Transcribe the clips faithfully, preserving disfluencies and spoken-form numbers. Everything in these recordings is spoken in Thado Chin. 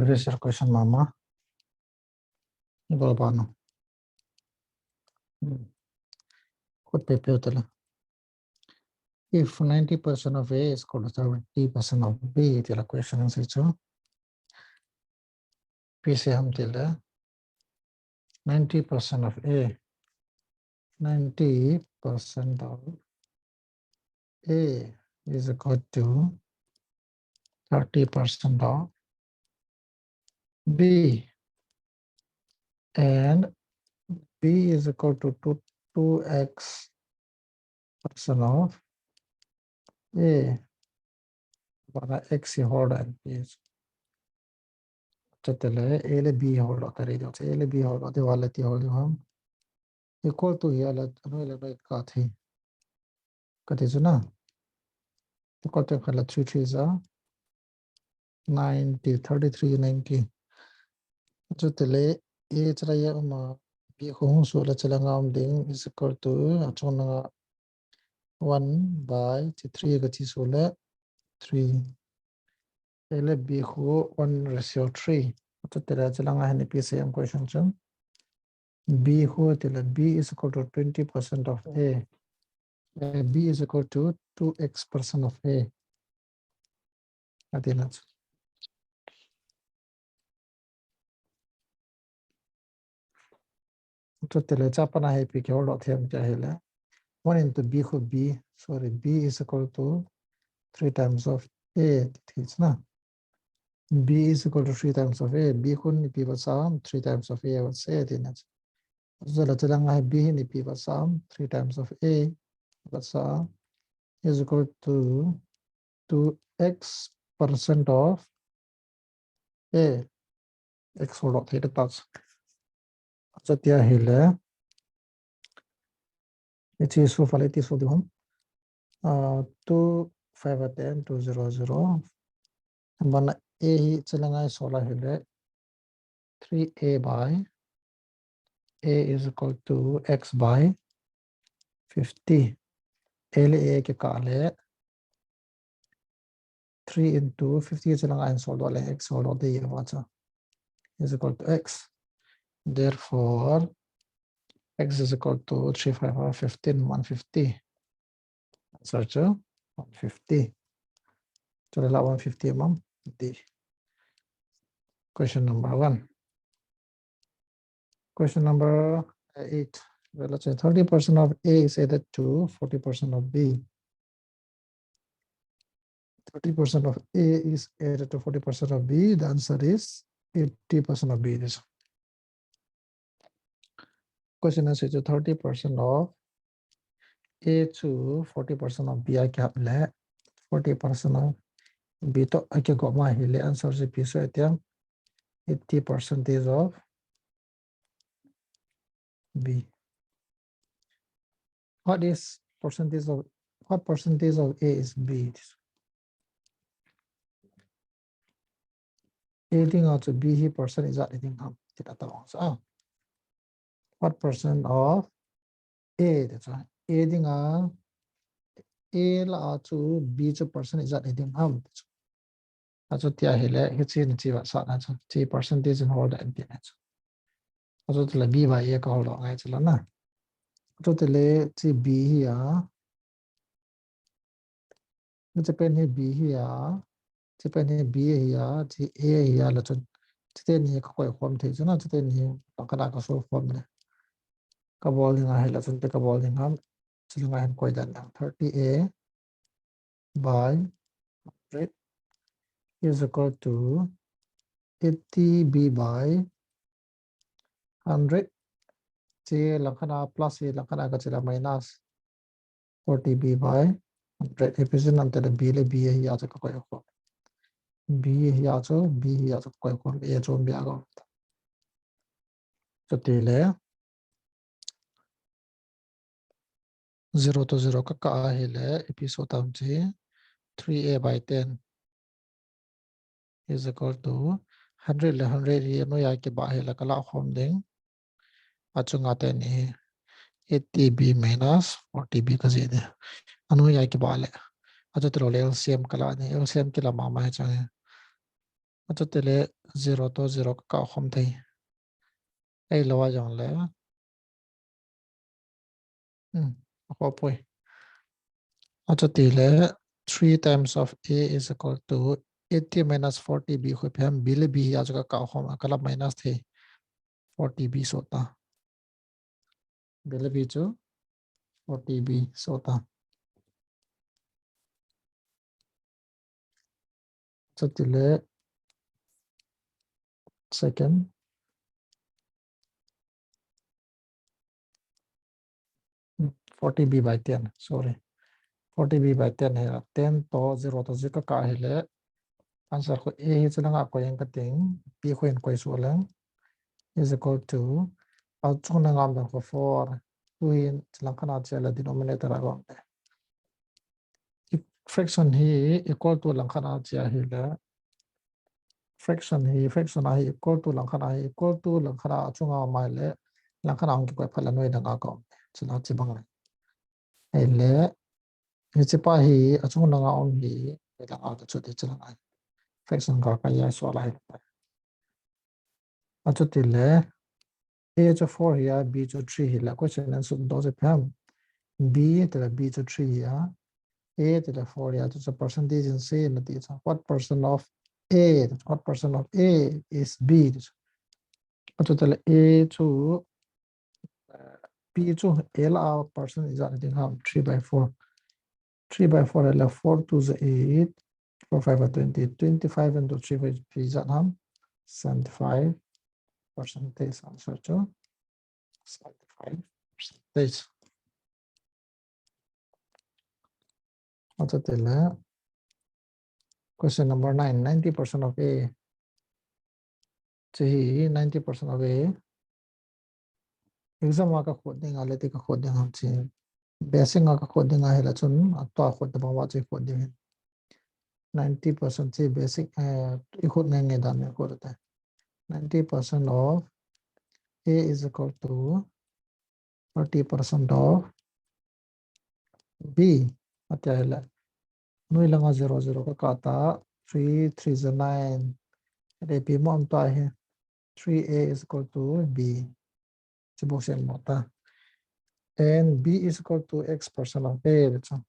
Previous year question mama. Ibo bano. Hmm. Khut pe pe tala. If ninety percent of A is equal to thirty percent of B, tila question answer chu. P C M tila. Ninety percent of A. Ninety percent of A is equal to thirty percent of B, and B is equal to two, two X percent of A. Bana X hi holdoh in P. Chutile A le B holdoh tari do. A le B holdoh tile ti holdoh ham. Equal to hi ala noi le noi kati. Kati chu na. Equal to khala three three za ninety, thirty-three ninety. Chutile A chala ya uma B khu hung su la chala ngam ding is equal to achung na one by three kati su le three. A le B khu one ratio three. Chutile chala nga hin P C M question chu. B khu tila B is equal to twenty percent of A. Uh, B is equal to two X percent of A. Atina. Chutile chapana hi P Q lo them cha hile. One into B khu B, sorry, B is equal to three times of A, ti na. B is equal to three times of A. B khun ipi vasa ham, three times of A vasa, tina. Zala chala nga B hin ipi vasa ham, three times of A vasa is equal to two X percent of A. X holdoh thei ta. Achatia hile. Iti su fale ti su di hom. Uh, two five ten two zero zero. Bana A hi chala ngai sola hile. Three A by A is equal to X by fifty. A le A kikah le three into fifty chala ngai solve le X holdoh de ya vacha is equal to X. Therefore, X is equal to three five fifteen, one fifty. Answer chu one fifty. Chula one fifty mam D. Question number one. Question number eight. Well, let's say thirty percent of A is added to forty percent of B. Thirty percent of A is added to forty percent of B. The answer is eighty percent of B. This question is thirty percent of A to forty percent of B a kihap le forty percent of B to a kigop ma hile answer chu ipi so atiam eighty percentage of B. What is percentage of, what percentage of A is B? A dinga chu B hi percent ijat ding ham ti ta tawng sa. What percent of A, that's right. A dinga A la a chu B chu percent ijat ding ham. Achutia hile, hichi ni chi vasa na chu, chi percentage in holdoh in ti na chu. Achutile B by A ka holdoh ngai chu la na. Achutile chi B hi a. Hichi pen hi B hi a. Chi pen hi B hi a. Chi A hi a la chun. Chiteni ka koi khom thei chu na, chiteni ka da ka solve khom le. Ka bol ding a hile chun te ka bol ding ham. Chule ngai hin koi dan lang. Thirty A by hundred is equal to eighty B by hundred. Chi lang khat a plus, chi lang khat a ka chi la minus forty B by hundred. Hipi chu nam te le B le B hi a chu ka koi khom. B hi a chu, B hi a chu ka koi khom. A chu B a ka. Chutile zero to zero ka kah a hile, ipi so tam chi, three A by ten is equal to hundred le hundred hi anoi a kibah hile ka la khom ding. Achunga teni eighty B minus forty B ka ji ding. Anoi a kibah le. Achutilo le L C M ka la ding. L C M kila mama hi chang hi. Achuti le zero to zero ka kah khom thei. Ahilou a jongle. Hmm, akhoh poi. Achuti le three times of A is equal to eighty minus forty B khu ipi ham, B le B hi a chu ka kah khom a, ka la minus thei. Forty B soh ta. B le B chu forty B soh ta. Chuti le second. Forty B by ten, sorry. Forty B by ten hi a, ten to zero to zero ka kah hile. Answer khu A hi chulanga koi ang ka ting, B khu hin koi suh leng. Is equal to, a chung na ngam dang khu four. Tu hin chulang khat a chia le denominator a gong le. Fraction hi equal to lang khat a chia hile. Fraction hi, fraction a hi equal to lang khat a hi equal to lang khat a chunga mai le lang khat a hung kikoi phat le noi dang a ka um. Chula chi bang le. Ahile, hiche pa hi achung dang a um hi, lang a ka chu ti chula ngai. Fraction ka ka ya so la hi. Achuti le, A chu four hi a, B chu three hi la, question answer do chu ipi ham. B ti le B chu three hi a, A ti le four hi a, chu chu percentage in sei na ti chu. What percent of A, what percent of A is B? Achuti le A chu, uh, B chu A la a percent ijat na ding ham, three by four. Three by four le four two is eight, four five are twenty, twenty-five into three by three ijat ham, seventy-five percentage answer chu. Seventy-five percentage. Achuti le. Question number nine, ninety percent of A. Chu hi ninety percent of A. Exam a ka khot ding a le ti ka khot ding ham chi. Basic a ka khot ding a hila chun, a tua khot ta bang va chu khot ding hin. Ninety percent chi basic, eh, i khot ngai ngai dan i khot ta. Ninety percent of A is equal to thirty percent of B. Atia hile. Noi langa zero zero ka kah ta, three three is nine. Re B mo am ta hi. Three A is equal to B. Chu bou sem mo ta. And B is equal to X percent of A. That's all.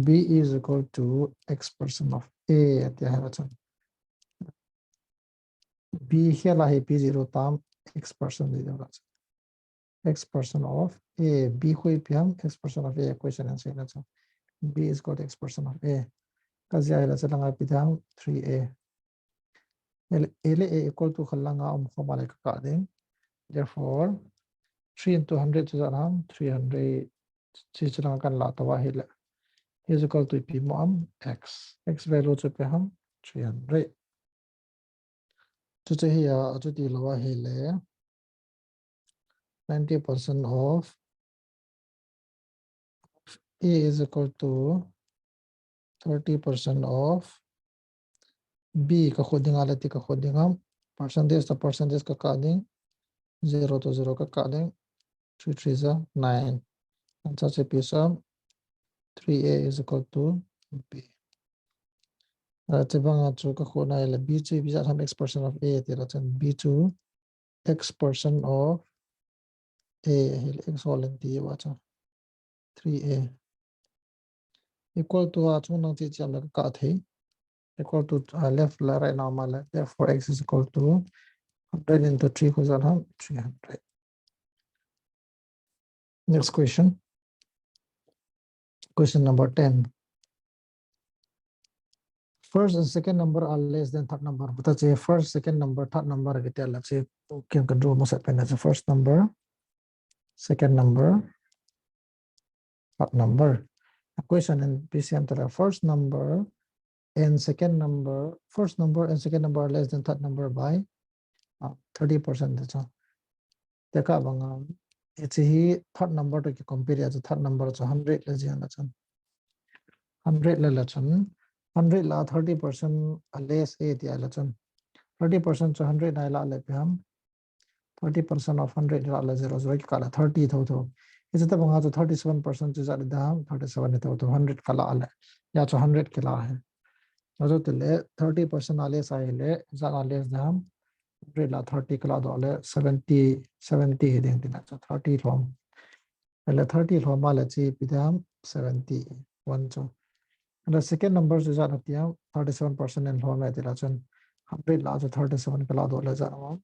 B is equal to X percent of A. Atia hile chun. B hi la hi P zero tam X percent zero la. X percent of A, B khu ipi ham X percent of A, question answer la chu. B is equal to X percent of A. Ka jia hila chu langa ipi ham three A. A le A equal to khat langa um khom a le ka kah ding. Therefore, three into hundred chu ijat ham three hundred. Chi chu langa kan la ta va hile. Is equal to ipi mo am X. X value chu ipi ham three hundred. Chuche hi a, achuti lou a hile. Ninety percent of A is equal to thirty percent of B ka khot ding a le ti ka khot ding ham. Percentage to percentage ka kah ding. Zero to zero ka kah ding. Three three is nine. Answer chu ipi ham three A is equal to B. Achuti banga chu ka khot na le B chu ipi jat ham X percent of A ti la chun B chu X percent of A, X whole and T wa chu three A. Equal to a chung nang chi chiam le ka kah thei. Equal to, uh, left le right na ma le. Therefore, X is equal to hundred into three khu ijat ham three hundred. Next question. Question number ten. First and second number are less than third number. But that's a first, second number, third number, kiti a la chu. Okay, ka draw masat pen a chu first number, second number, third number. A question in P C M ta la first number and second number, first number and second number are less than third number by, uh, thirty percent ta chu. Tekah banga, hiche hi third number to ki compare a chu third number chu hundred la jing la chun. Hundred la la chun. Hundred la thirty percent a less A ti a la chun. Thirty percent chu hundred na la le ipi ham. Thirty percent of hundred la le zero zero ki kah le thirty tho tho. Hiche ta banga chu thirty-seven percent chu ijat ding ham, thirty-seven tho tho, hundred ka la le. Ya chu hundred ki la hi. Achu tile thirty percent a less ahile, ijat a less ding ham. Hundred la thirty kala doh le seventy, seventy hiding tina chu thirty lhom. Ahile thirty lhom a le chu ipi ding ham, seventy, one chu. Ahile second number chu ijat ham tia, thirty-seven percent in lhom e tila chun hundred la chu thirty-seven kala doh le ijat ham.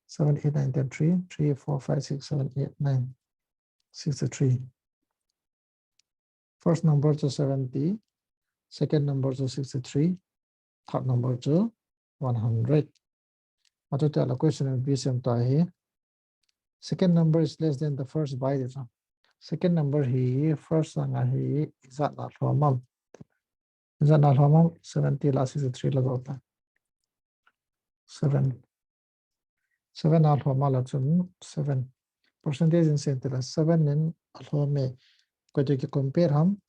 Seven, eight, nine, ten, three, three, four, five, six, seven, eight, nine, sixty-three. First number chu seventy, second number chu sixty-three, third number chu one hundred. Achu tile question in B C M ta hi. Second number is less than the first by the time. Second number hi first sanga hi ijat a lhom am. Ijat a lhom am, seventy la sixty-three la doh ta. Seven. Seven a lhom a la chun seven. Percentage in sen tila seven in alhom e. Koi toh ki compare ham.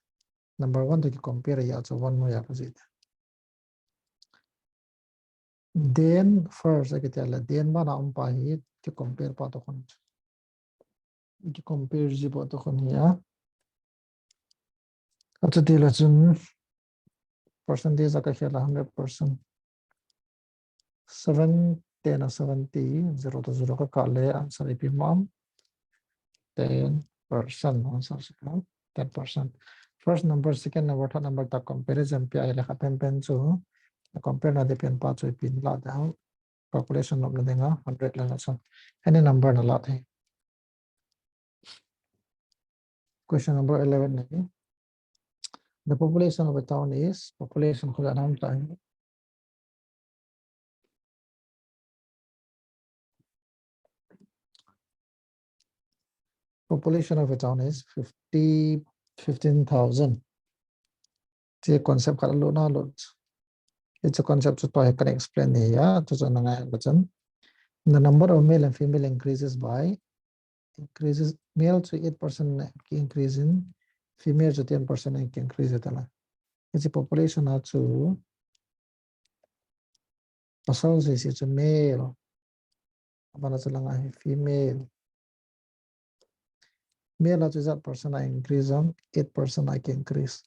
Number one toh ki compare a chu one mo a kaji. Then first, a kitia le, then bana um pa hi, ki compare pa toh khun. Ki compare ji pa toh khun hi a. Achu tile chun, percentage a ka khel a hundred percent. Seven, ten a seventy, zero to zero ka kah le, answer ipi mo am. Ten percent, answer si ka, ten percent. First number, second number, third number ta comparison pia ahile khat pen pen chu, compare na ding pen pa chu ipi la ding ham. Calculation nop na dinga, hundred la na chu. Any number na la thei. Question number eleven na hi. The population of a town is, population khu ijat ham ta hi. Population of a town is fifty, fifteen thousand. Hiche concept khat lut na lut. Hiche concept chu tua hi kana explain ni a, chu chu na ngai ka chun. The number of male and female increases by, increases, male chu eight percent ki increase in, female chu ten percent ki increase ta la. Hiche population a chu pasal sese chu male. Abana chu langa hi female. Male a chu ijat percent a increase am, eight percent a ki increase.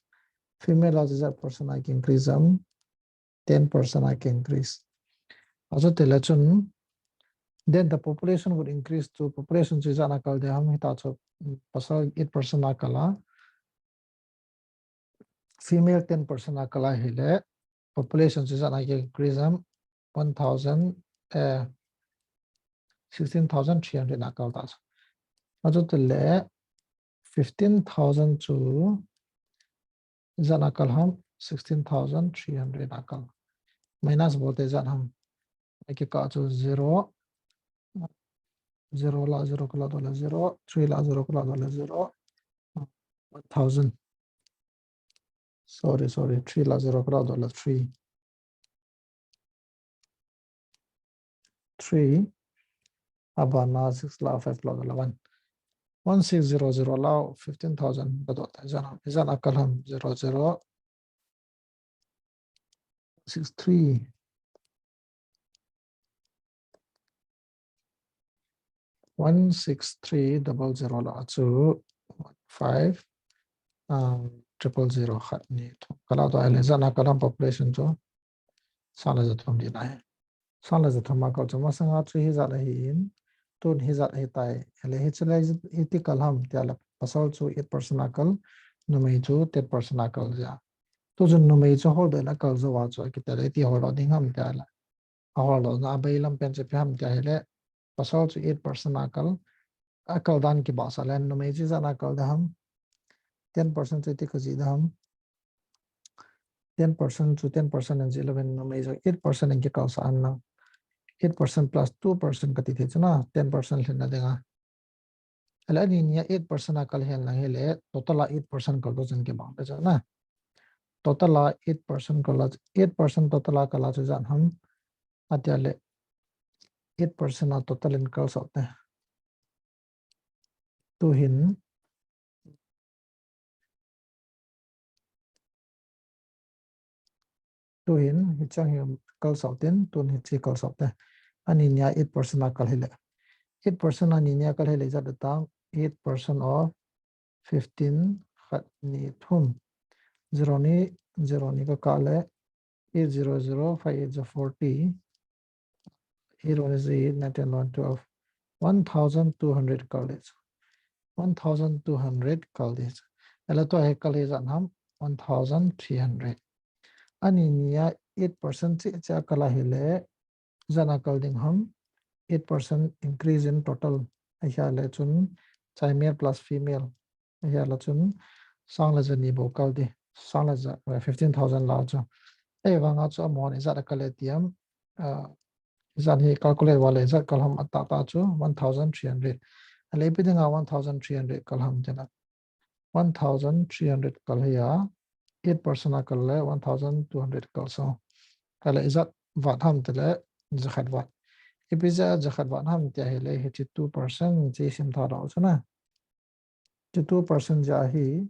Female a chu ijat percent a ki increase am, ten percent a ki increase. Achu tile chun, then the population would increase to, population chu ijat a kal ding ham, hita chu, mm, pasal eight percent a kal a, female ten percent a kal a hile, population chu ijat a ki increase am, one thousand, eh, sixteen thousand three hundred a kal ta. Achu tile fifteen thousand chu ijat a kal ham, sixteen thousand three hundred a kal. Minus bol te ijat ham. Aki kah chu zero, zero la zero kala doh le zero, three la zero kala doh le zero, one thousand. Sorry, sorry, three la zero kala doh le three. Three, abana six la five la la one. One six zero zero la fifteen thousand ka doh ta ijat a, ijat a kal ham zero zero six three. One six three double zero la chu five, um, triple zero khat ni thum. Kala doh ahile ijat a kal ham population chu sang le ja thum ding ahi. Sang le ja thum a kal chu masanga chu hijat ahin, tun hijat ahitai. Ahile hiche le hiti kal ham tia le pasal chu eight percent a kal, numei chu ten percent a kal ja. Tu chun numei chu holdoh in a kal jou a chu akitele iti holdoh ding ham tia le. Aholdoh na abailam pen chu ipi ham tia ahile, pasal chu eight percent a kal, a kal dan kibahsah le numei chu ijat a kal ding ham. Ten percent chu iti kajih ding ham. Ten percent chu ten percent in jih louvin numei chu eight percent in kikalsah in lang. Eight percent plus two percent kati thei chu na, ten percent lhinna dinga. Ahile ani nia eight percent a kal hen lang hile, total a eight percent kal to chun kibang ta chu na. Total a eight percent kal a, eight percent total a kal a chu ijat ham. Atia le, eight percent a total in kalsah te. Tuhin, tuhin, hichang hi kalsah tin, tun hiche kalsah te. Ani nia eight percent a kal hile. Eight percent ani nia kal hile ijat ta, eight percent of fifteen, khat, ni, thum. Zero ni, zero ni ka kah le, eight zero zero, five eight zero forty, eight one is eight, nine ten eleven twelve, one thousand two hundred kal ding chu. One thousand two hundred kal ding chu. Ahile tua hi kal hi ijat ham, one thousand three hundred. Ani nia eight percent cheh cheh a kal ahile, ijat a kal ding ham, eight percent increase in total. Ahile chun, chai male plus female. Ahile chun, sang le ja ni bou kal ding. Sang le ja, eh, fifteen thousand la chu. Ahivanga chu amahon ijat a kal e ti ham, ah, ijat hi calculate uva le ijat kal ham atahtah chu one thousand three hundred. Ahile ipi dinga one thousand three hundred kal ham tile. One thousand three hundred kal hi a, eight percent a kal le one thousand two hundred kal so. Ahile ijat vat ham tile, jakhat vat. Ipi jeh a jakhat vat ham ti ahile hiche two percent chu isim tha lou chu na. Hiche two percent jeh a hi,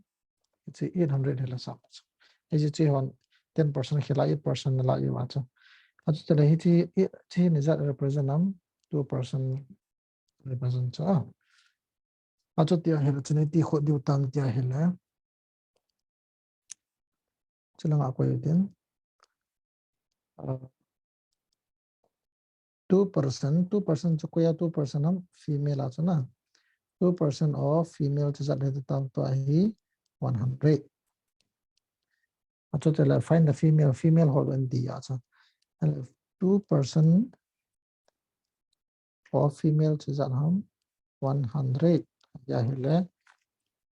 hiche eight hundred hi la sa chu. Hiche chu hon ten percent khel a eight percent la i va chu. Achutile hiche, hiche hi ijat represent ham, two percent represent chu a. Achuti ahile chun iti kho diu tam ti ahile. Chulanga koi u tin. Ah, two percent, two percent chu koi a two percent ham, female a chu na. Two percent of female chu ijat hita tam, tua hi one hundred. Achutile find the female, female ho doh in ti a chu. Ahile two percent of female chu ijat ham, one hundred. Ahile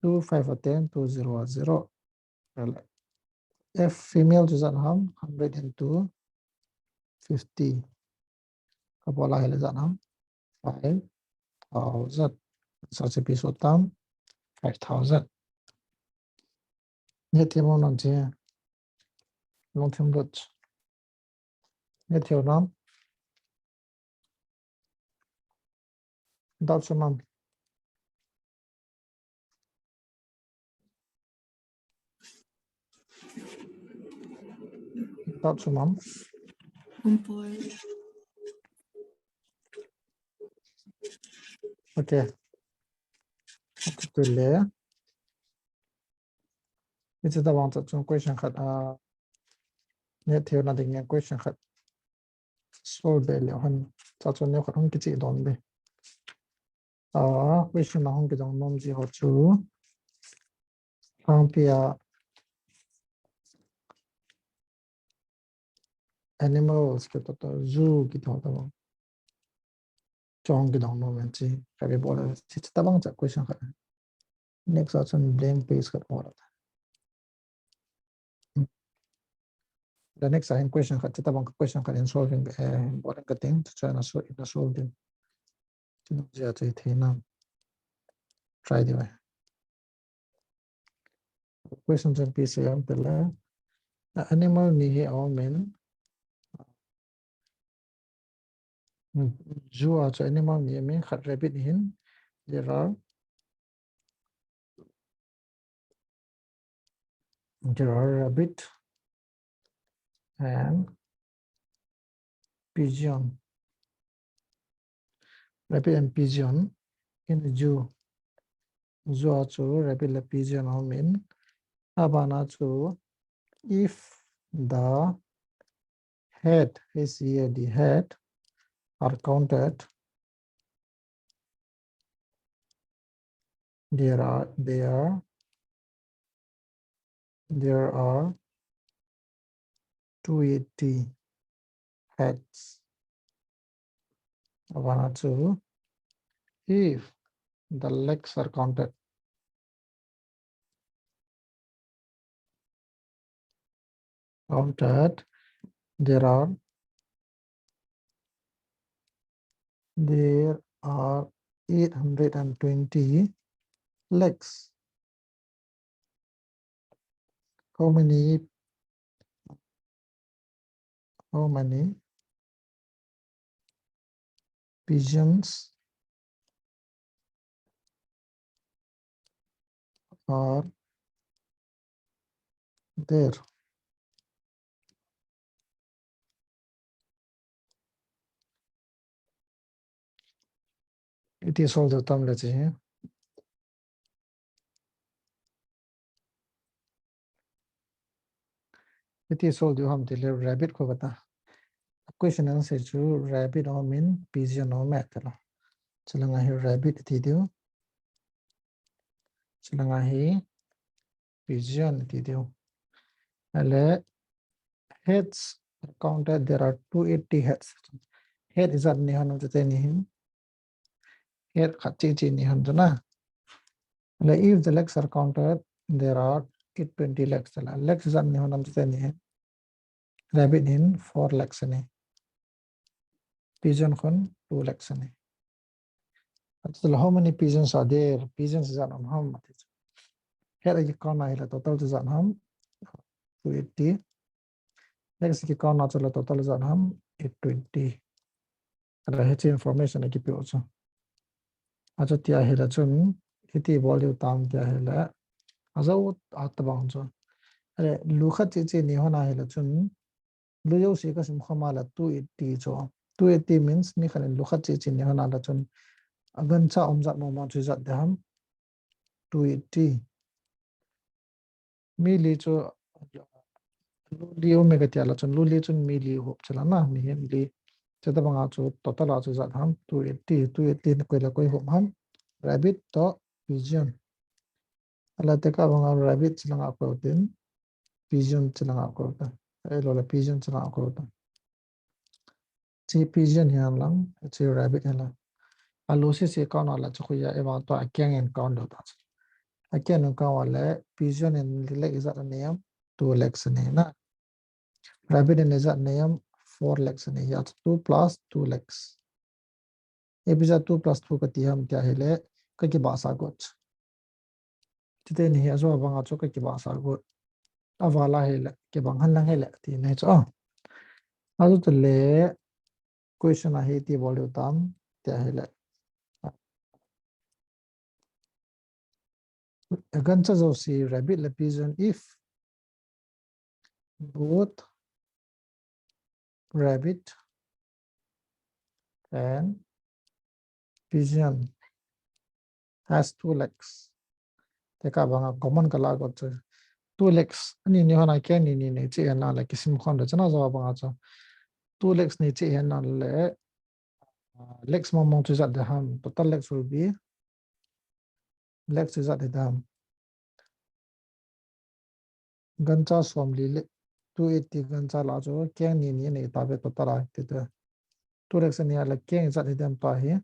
two five a ten, two zero a zero. Ahile if female chu ijat ham, hundred into fifty. Kabol a ahile ijat ham, five thousand. Sa che pi so tam, five thousand. Neh thei mo nam che. Lungthim lut. Neh thei u nam. Doubt chu um am? Doubt chu um am? Um poi. Okay. Okay, tule. Hiche tabang chu question khat, ah, neh thei na ding in question khat solve be le hen. Cha chu neo khat hung kichih don be. Ah, question a hung kidong nom ji ho chu. Hung pia animals kiti to, zoo kiti ho tabang. Chu hung kidong nom in chi. Ka be bol a, chi, chi tabang cha question khat. Next a chun blank page khat bol a. The next a hin question khat, chi tabang ka question khat in solving, eh, bol in ka ting, chu chu na solve, na solve ding. Chu nung jia chu hi thei nam. Try diu ve. Question chu ipi sei em tile. A animal ni hi aum in. Zoo a chu animal ni aum in, khat rabbit ahin. There are, there are rabbit and pigeon. Rabbit and pigeon in a zoo. Zoo a chu rabbit le pigeon aum in. Abana chu if the head, H E A D, head are counted, there are, there are, there are two eighty heads. Abana chu, if the legs are counted, counted, there are, there are eight hundred and twenty legs. How many, how many pigeons are there? Iti solve diu tam le chi. Iti solve diu ham ti le rabbit kho kata. Question answer chu rabbit aum in pigeon aum e ti la. Chulanga hi rabbit ti diu. Chulanga hi pigeon ti diu. Ale heads counted, there are two eighty heads. Head ijat ni ham ti te ni hin. Head khat chi chi ni ham ti na. Ale if the legs are counted, there are eight twenty legs ti la. Legs ijat ni ham ti te ni hin. Rabbit hin four legs ani. Pigeon khun two legs ani. Atul how many pigeons are there? Pigeons ijat um ham? Head a kikount a hi la total chu ijat ham? Two eighty. Legs a kikount a chu la total ijat ham? Eight twenty. Ala hiche information a kipe u chu. Achuti ahile chun, hiti bol diu tam ti ahile, ajou a tabang chu. Ale, lu khat chi chi ni hon ahile chun, lu jouse ka sim khom a le two eighty chu. Two eighty means mi khat in lu khat chi chi ni hon a le chun, a gancha um jat mong mong chu ijat ding ham? Two eighty. Mi li chu, lu li um e ka ti a le chun, lu li chun mi li hop chu la na, mihem li. Chuti bang a chu, total a chu ijat ham? Two eighty, two eighty ni koi le koi hop ham? Rabbit toh pigeon. Ala tekah bang a rabbit chu langa koi tin, pigeon chu langa koi tin. Ahilou le pigeon chu langa koi tin. Chi pigeon hi hen lang, chi rabbit hi hen lang. A lu sese count a la chu koi a, e vang toh a keng in count lou ta chu. A keng in count a le, pigeon in leg ijat anei ham? Two legs anei na. Rabbit in ijat anei ham? Four legs anei. Hia chu two plus two legs. Ipi jeh a two plus two ka ti ham ti ahile, ka kibahsah got. Chuti ni hi ajou bang a chu ka kibahsah got. Aval a hile, kibang hen lang hile, ti ni chu. Achuti le, question a hiti bol diu tam, ti ahile. A gancha jouse rabbit le pigeon if both rabbit and pigeon has two legs. Tekah bang a common ka la got chu. Two legs, ani ni hon a keng ni ni nei chi hen lang le kisim khom de chu na ajou bang a chu. Two legs nei chi hen lang le, ah, legs mong mong chu ijat ding ham? Total legs will be, legs chu ijat ding ham? Gancha somli le, two eighty gancha la chu keng ni ni nei ta ve total a ti te. Two legs anei a le keng ijat ding ham tua hi?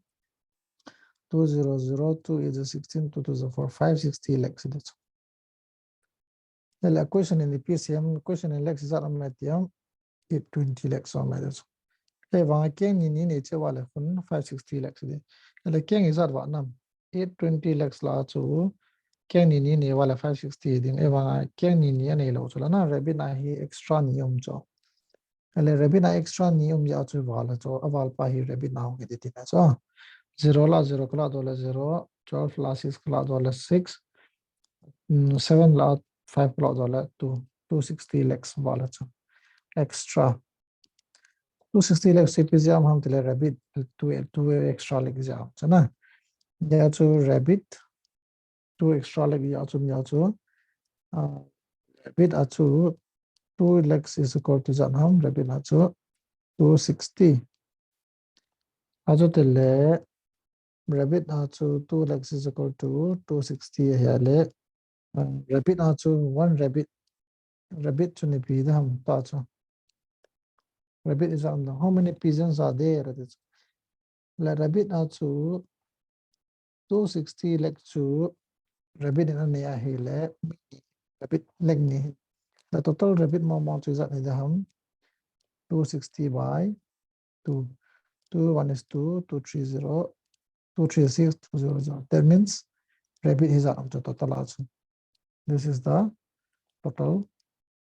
Two zero zero, two eight sixteen, two two four, five sixty legs de chu. Ahile question in ipi sem, question in legs ijat um e ti ham? Eight twenty legs um e de chu. Ahivang a keng ni ni nei cheh uva le khun five sixty legs de. Ahile keng ijat vah nam? Eight twenty legs la chu keng ni ni nei uva le five sixty ding. Ahivang a keng ni ni anei lou chu la na, rabbit na hi extra ni um chu. Ahile rabbit na extra ni um jeh a chu val a chu, aval pa hi rabbit na hung hiti tina chu. Zero la zero ka la doh le zero, twelve la six ka la doh le six, mm, seven la five ka la doh le two, two sixty legs val a chu. Extra. Two sixty legs chu ipi jeh a um ham ti le rabbit two, two extra legs jeh a um chu na. Hia chu rabbit two extra leg jeh a chu, hia chu, ah, rabbit a chu two legs is equal to ijat ham? Rabbit a chu two sixty. Achuti le rabbit a chu two legs is equal to two sixty ahile, ah, rabbit a chu one rabbit, rabbit chu ipi ding ham tua chu? Rabbit ijat um ding? How many pigeons are there? Ti chu. Le rabbit a chu two sixty leg chu rabbit in anei ahile, rabbit leg ni. Le total rabbit mong mong chu ijat nei ding ham? Two sixty by two. Two one is two, two three zero, two three six, two zero zero. That means rabbit hi ijat um chu total a chu. This is the total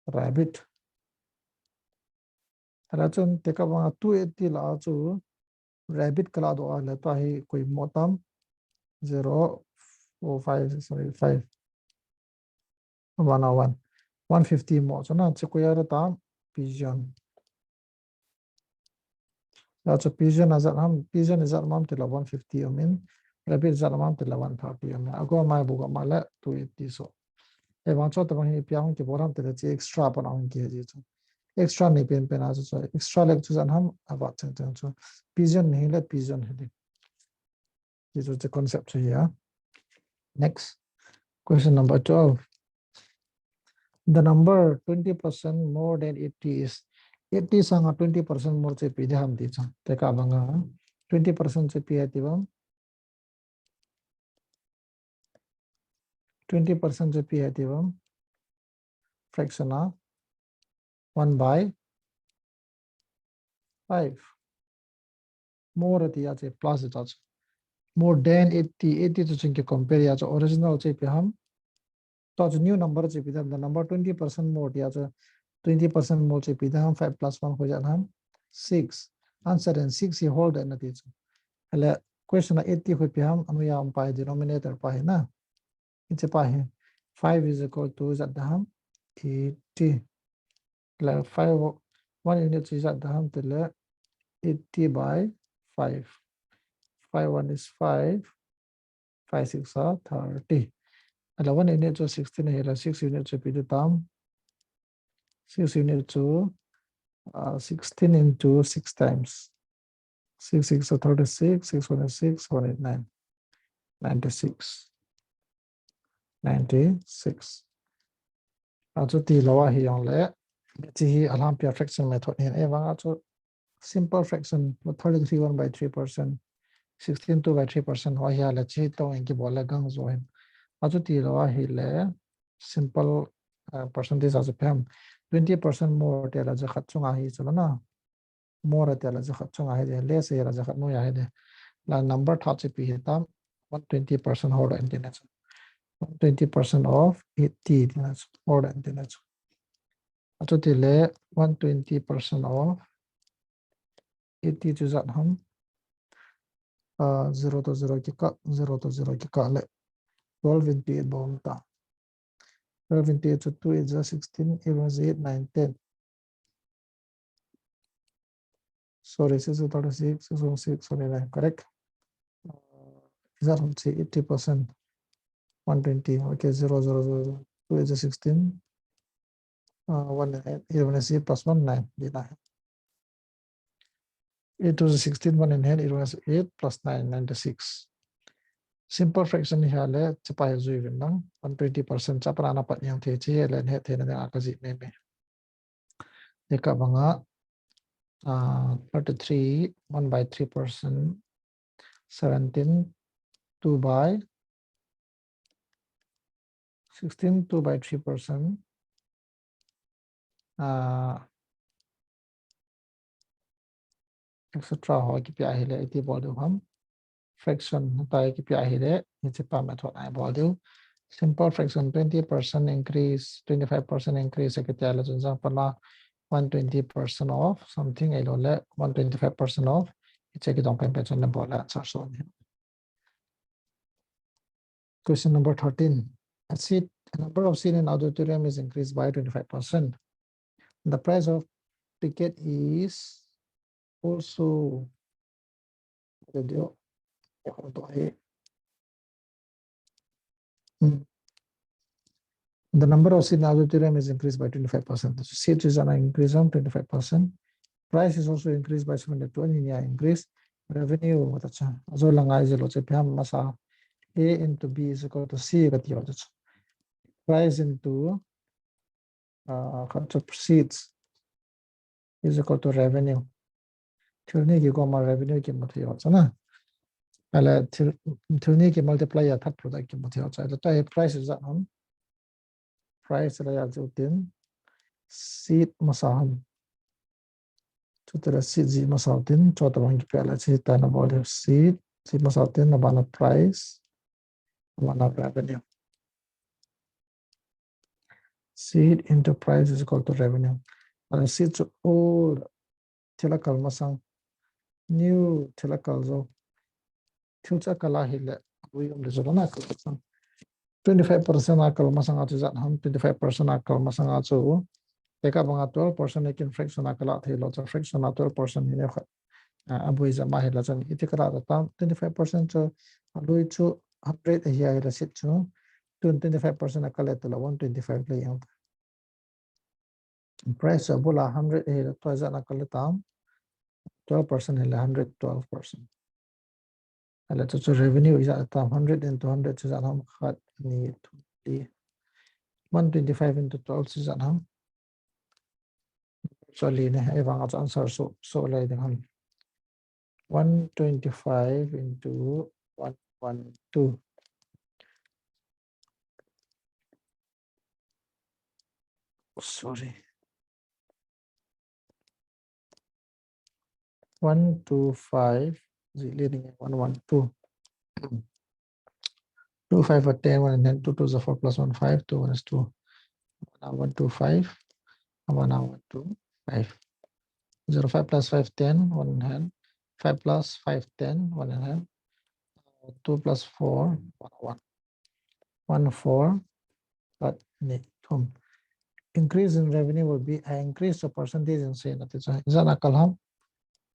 rabbit. Ahile chun tekah bang a two eighty la chu rabbit ka la doh a le tua hi koi mo tam? Zero, four, five, sorry, five. One, one. One fifty mo chu na, chu koi a tam? Pigeon. Hia chu pigeon a ijat ham, pigeon ijat um am ti le one fifty um in, rabbit ijat um am ti le one thirty um in. Ago mai bu ga ma le two eighty so. Ahivang chu tabang hi ipi a hung kibol ham tile chu extra pan a hung kihe ji chu. Extra nei penpen a chu chu extra le chu ijat ham avat chengcheng chu. Pigeon hi le pigeon hi le. This was the concept here. Next, question number twelve. The number twenty percent more than eighty is, eighty sanga twenty percent more chu ipi ding ham ti chu. Tekah banga twenty percent chu ipi ham ti bang. Twenty percent chu ipi ham ti bang. Fraction a one by five. More tia chu plus ta chu. More than eighty, eighty chu chun ki compare a chu original chu ipi ham. Tua chu new number chu ipi ham, the number twenty percent more tia chu twenty percent more chu ipi ham, five plus one koi ijat ham, six. Answer in six hi whole ding ahi ti chu. Ahile question a eighty koi ipi ham, anoiya um pa hi denominator pa hi na. Hiche pa hi five is equal to ijat ham, eighty. Le five, one unit chu ijat ham tile eighty by five. Five one is five, five six are thirty. Ahile one unit chu sixteen ahile six unit chu ipi ding ham. Six unit chu uh, sixteen into six times. Six six are thirty-six, six one is six, one eight nine, ninety-six. Ninety-six. Achu tilou ahi jongle, hiche hi alhangpi a fraction method ahin, ahivang a chu simple fraction, thirty-three one by three percent, sixteen two by three percent ho hi ahile chu tong in kibol le gang jo ahin. Achu tilou ahile simple uh, percentage a chu ipi ham, twenty percent more tia le jakhat chunga hi chu la na. More tia le jakhat chunga hi de, less tia le jakhat noiya hi de. La number thah chu ipi hitam, one twenty percent whole ding ahi ti na chu. One twenty percent of eighty ti na chu, whole ding ahi ti na chu. Achu tile one twenty percent of eighty chu ijat ham. Uh, zero to zero kikah, zero to zero kikah le twelve into eight bou um ta. Twelve into eight chu two eight ja sixteen, eight one ja eight, nine, ten. Sorry, six thirty-six, six one six, sorry, nine, correct. Uh, ijat ham chu eighty percent, one twenty, okay, zero, zero, zero, zero, two eight ja sixteen, uh, one eight, eight one is eight plus one, nine, di na. Eight two ja sixteen, one in hand, eight one is eight plus nine, ninety-six. Simple fraction hi ahile, hiche pa hi jui uvin lang, one twenty percent chu apat na pat jeng thei, hiche hi le hetthei na ding a kajih mei mei. Tekah banga, uh, thirty-three, one by three percent, seventeen, two by, sixteen, two by three percent, uh, et cetera ho kipe ahile, iti bol diu ham. Fraction tai kipe ahile, hiche pa method a ibol diu. Simple fraction twenty percent increase, twenty-five percent increase, kiti ahile chun jang pa la one twenty percent of something ahilou le one twenty-five percent of, hiche kidong penpen chun nabol le answer chu ahi. Question number thirteen. A seat, a number of seat in auditorium is increased by twenty-five percent. The price of ticket is also, hmm. The number of seat in auditorium is increased by twenty-five percent. So seat chu ijat ham increase ham twenty-five percent. Price is also increased by seventy-two, ania increase. Revenue, ta chu. Ajo langa ijat lou chu ipi ham masa. A into B is equal to C kati ho chu. Price into, uh, khat chu seats is equal to revenue. Thil ni kigom a revenue kimu thei ho chu na. Ahile thil, thil ni ki multiply a that product kimu thei ho chu. Ahile tua hi price ijat ham. Price la ijat chu tin. Seat masa ham. Chuti le seat jih masa tin, chuti bang kipe le seat ta nabol diu seat, jih masa tin, abana price, abana revenue. Seat into price is equal to revenue. Ahile seat chu old thil akal masang, new thil akal jou. Thil chu akal ahile, aboi um le chu abana akal masang. Twenty-five percent akal masang a chu ijat ham, twenty-five percent akal masang a chu. Tekah banga twelve percent in fraction a kala theilou chu fraction a twelve percent hi neo khat. Ah, aboi jat ma hila chun iti kala ta tam, twenty-five percent chu alui chu hundred ahi ahile seat chu Tun twenty five percent a kal le tula one twenty five le yang. Price a bula hundred hi le tua ijat a kal le tam. Twelve percent hi le hundred twelve percent. Ahile chu chu revenue ijat tam hundred into hundred chu ijat ham khat ni thum li. One twenty five into twelve chu ijat ham. Sorry ne, ei vang a chu answer so so lai ding ham. One twenty five into one one two. Sorry. One two five, zili ding one one two. Two five for ten, one and then two two is four plus one five, two one is two. One two five, one one two five. Zero five plus five ten, one in hand. Five plus five ten, one in hand. Two plus four, one one. One four, khat ni thum. Increase in revenue will be an increase of percentage in sale. Ijat a kal ham,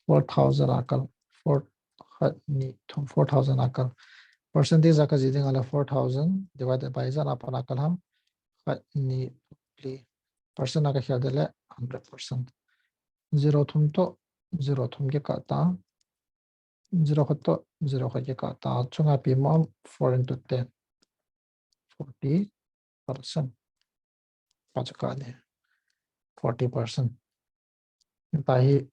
four thousand a kal. Four, khat ni thum, four thousand a kal. Percentage a ka ji ding a le four thousand divided by ijat a pat a kal ham, khat ni thum li. Percent a ka khel de le hundred percent. Zero thum to zero thum kikah ta. Zero khat to zero khat kikah ta. Chunga pi mo am four into ten. Forty percent. Ka chu kah ni. Forty percent. Tahi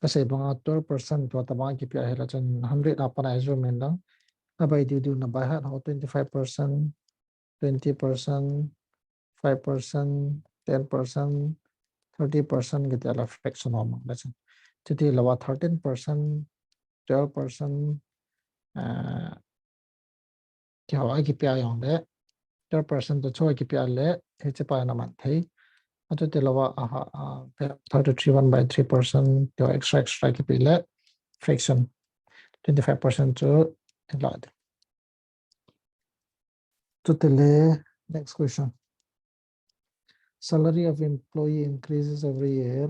ka sei banga twelve percent tua tabang kipia hi la chun hundred a pat a i zoom in lang. Na by diu diu na by heart ho twenty five percent, twenty percent, five percent, ten percent, thirty percent kiti a la fraction ho mang la chun. Chuti lou a thirteen percent, twelve percent, uh, kihou a kipia jong le, twelve percent to chu a kipia le, hiche pa na man thei. Achuti lou a, aha, uh, thirty three one by three percent, kihou extra, extra kipe le, fraction, twenty five percent chu la de. Chuti le, next question. Salary of employee increases every year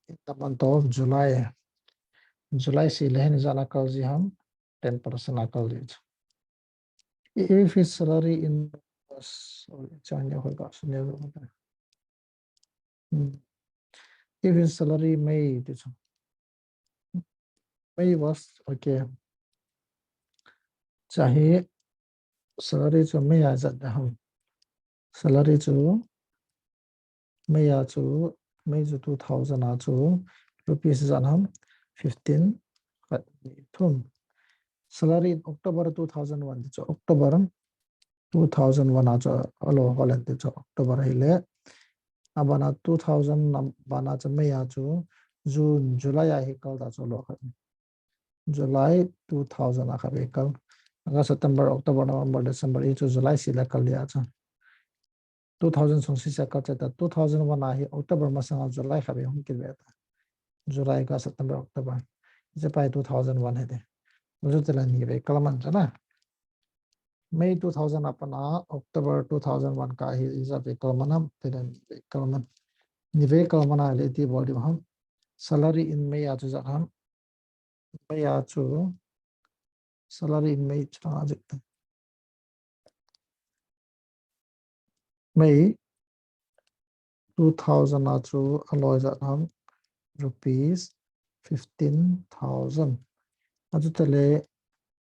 in the month of July. July sile hin ijat a kal ji ham, ten percent a kal ji. If his salary in, sorry, chang ya hoi ka, hmm. If his salary May, this one. May was, okay. Chahi salary chu May a ijat ham. Salary chu May a chu, May chu two thousand a chu rupees ijat ham, fifteen, khat ni thum. Salary in October two thousand one, chu October two thousand one a chu alo hol en ti chu October hile. Abana two thousand, abana chu May a chu June, July a hi kal ta chu lo khat. July two thousand a kha be kal. August, September, October, November, December, hi chu July sile kal dia chu. Two thousand sung sise kal cheta, two thousand one a hi October masanga July kha be hung kit be ta. July, August, September, October. Hiche pa hi two thousand one hi de. Achuti le ni be kal man chu na. May two thousand a pat a October two thousand one kah hi ijat vei kal man ham, ti le ni vei kal man. Ni vei kal man a le iti bol diu ham. Salary in May a chu ijat ham. May a chu salary in May chu ijat. May two thousand a chu alo ijat ham rupees fifteen thousand. Achuti le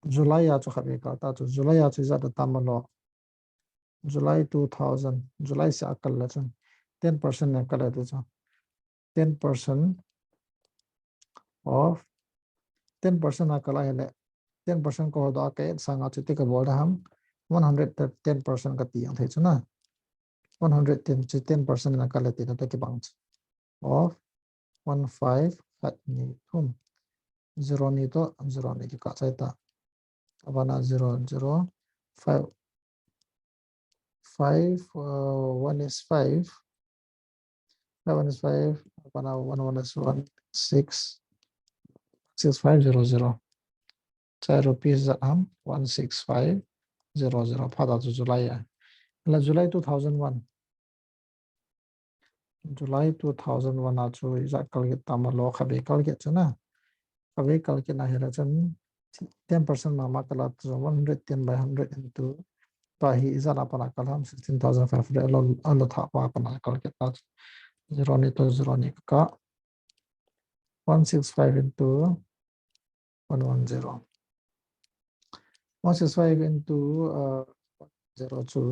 July a chu kha be kal ta chu July a chu ijat tam alo. July two thousand, July se a kal le chun ten percent a kal le ti chu. Ten percent of, ten percent a kal a hile, ten percent ka hol doh a ka et sanga chuti ka bol da ham, one hundred ten percent ka ti jong thei chu na. One hundred ten chu ten percent a kal le ti na ta kibang chu. Of one five, khat ni thum. Zero ni to, zero ni kikah chai ta. Abana zero, zero, five, five, uh, one is five. Five one is five, abana one one is one, six, six five zero zero. Chai rupees ijat ham, one six five zero zero. Pha ta chu July a. La July two thousand one. July two thousand one a chu ijat kal kit tam alo kha be kal kit chu na. Kha be kal kit na hile chun ten percent mama kal a chu one hundred ten by hundred into pa hi ijat a pat a kal ham, sixteen thousand five hundred a lo, a lo thah pa a pat a kal kit ta. Zero ni toh zero ni ka kah. One six five into one one zero. One six five into, uh, zero chu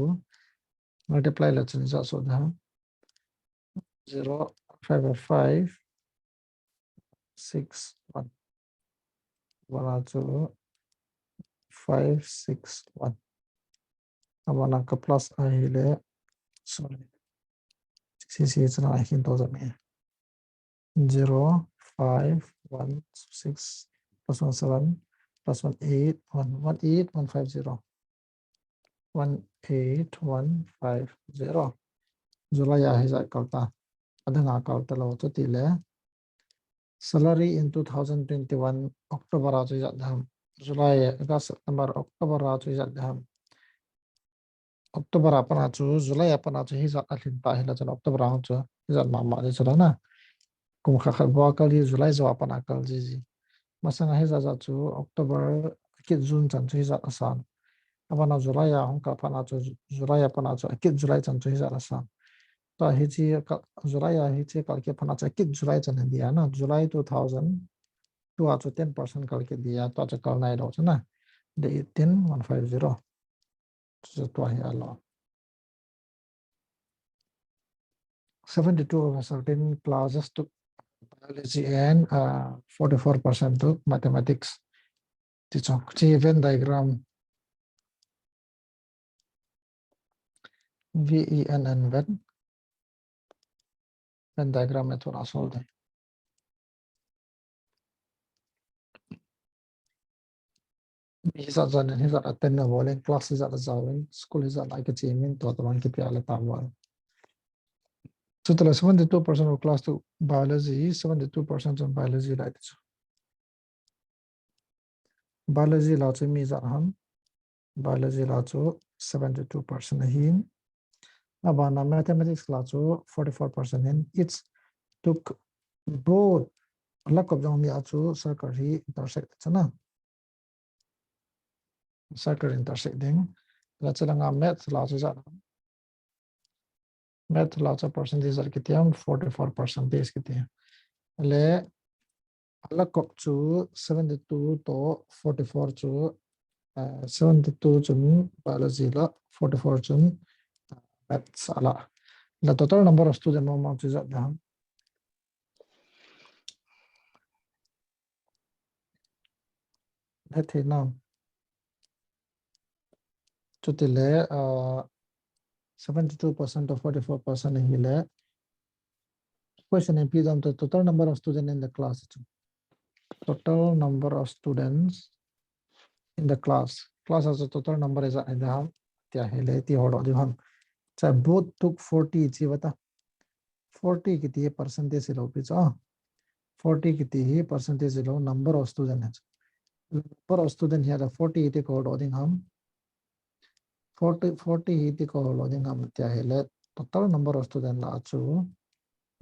multiply le chun ijat soh ding ham. Zero five five six one. One a chu five six one. Abana ka plus ahile, sorry. Six six na ahin to jam e. Zero five one six plus one seven plus one eight one, one eight one five zero. One eight one five zero. July a hijat kal ta. Adang a kal ta lou, chuti le. Salary in two thousand twenty-one October a chu ijat ding ham. July, August, September, October a chu ijat ding ham. October a pat a chu, July a pat a chu hijat a lhin ta hile chun October a chu hijat mama ding chu la na. Kum khat khat bou a kal ji, July jou a pat a kal ji ji. Masang a hijat jat chu October akit June chan chu hijat asan. Abana July a hung kal pat a chu, July a pat a chu akit July chan chu hijat asan. Tua hiche ka, July a hiche kal kit pat a chu akit July chan hi dia na. July two thousand two a chu ten percent kal kit dia, tua chu kal nai lou chu na. Date eighteen one five zero. Chu chu tua hi a lo. Seventy-two over thirteen classes took biology and, uh, forty-four percent took mathematics. Ti chu, ti Venn diagram. V E N N Venn. Venn diagram method a solve ding. Mi hijat jan in hijat attend na bol in, class hijat a jao in, school hijat a kiche in, tua tabang kipe a le ta bol. Chuti le seventy-two percent of class took biology, seventy-two percent chun biology lai ti chu. Biology la chu mi ijat ham. Biology la chu seventy-two percent ahin. Abana mathematics la chu forty-four percent in. Each took both. La kop jong mi a chu circle hi intersect chu na. Circle intersect ding. La chu langa maths la chu ijat ham. Maths la chu percentage ijat kiti ham, forty-four percentage kiti. Le, ala kop chu seventy-two toh forty-four chu, uh, seventy-two chun biology la, forty-four chun, uh, maths a la. La total number of student mong mong chu ijat ding ham. Hethei nam. Chuti le, uh, seventy-two percent to forty-four percent hi le. Question in P dam to total number of student in the class. Total number of students in the class. Class as a total number is a, in the ham. Tia hi le, ti hol doh ding ham. Cha both took forty chi vata. Forty kiti hi percentage hilou pi chu. Forty kiti hi percentage hilou, number of student hi chu. Number of student hi a forty ti ko doh ding ham. Forty, forty hi ti ko doh ding ham tia hi le total number of student la chu,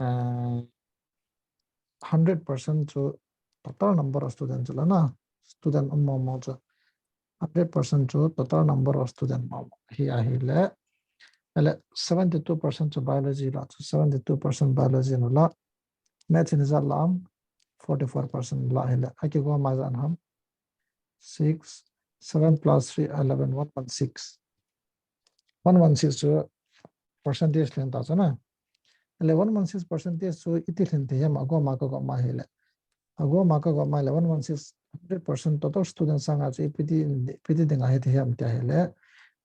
eh, hundred percent chu total number of student chu la na. Student um mong mong chu. Hundred percent chu total number of student mong mong hi a hi le. Ele seventy-two percent chu biology la chu, seventy-two percent biology la. Maths in ijat la ham, forty-four percent la hi le. Aki go ma ijat ham. Six, seven plus three, eleven, one one six. One one six chu percentage lhen ta chu na. Ele one one six percentage chu iti lhen thei ham, ago ma ka go ma hi le. Ago ma ka go ma le one one six, hundred percent total student sanga chu ipi ti, ipi ti ding a hi thei ham tia hi le.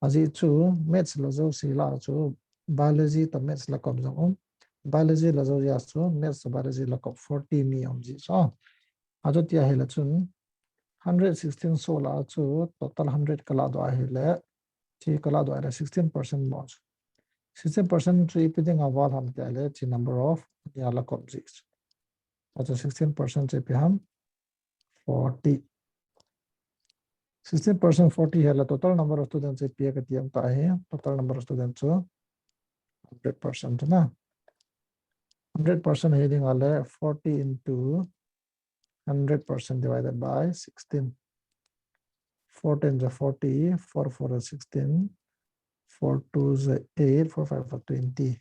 Ajeh chu maths la jouse la chu biology toh maths la kop jong um. Biology la jou a chu maths toh biology la kop forty mi um ji chu. Achu tia hi le chun hundred sixteen so la chu total hundred ka la doh a hi le. Chi ka la doh a hi le sixteen percent mo chu. Sixteen percent chu ipi ding a val ham tia hi le chi number of nia la kop ji chu. Achu sixteen percent chu ipi ham forty. Sixteen percent forty hi le total number of students chu ipi ka ti am ta hi. Total number of students chu hundred percent na. Hundred percent hi ding a le forty into hundred percent divided by sixteen. Fourteen ja forty, four four ja sixteen, four two is eight, four five are twenty.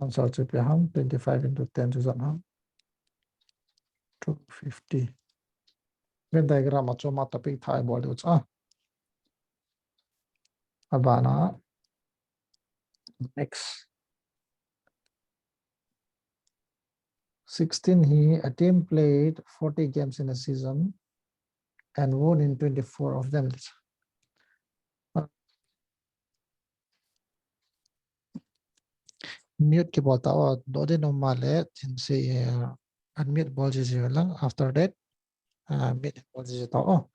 Answer chu ipi ham, twenty-five into ten chu ijat ham, two fifty. Venn diagram a chu ama topic thah ibol diu chu a. Abana, next. Sixteen hi, a team played forty games in a season and won in twenty-four of them. Mute kibol tao, do de normal le, tin se, eh, unmute bol ji ji lang. After that, uh, mute bol ji ji tao.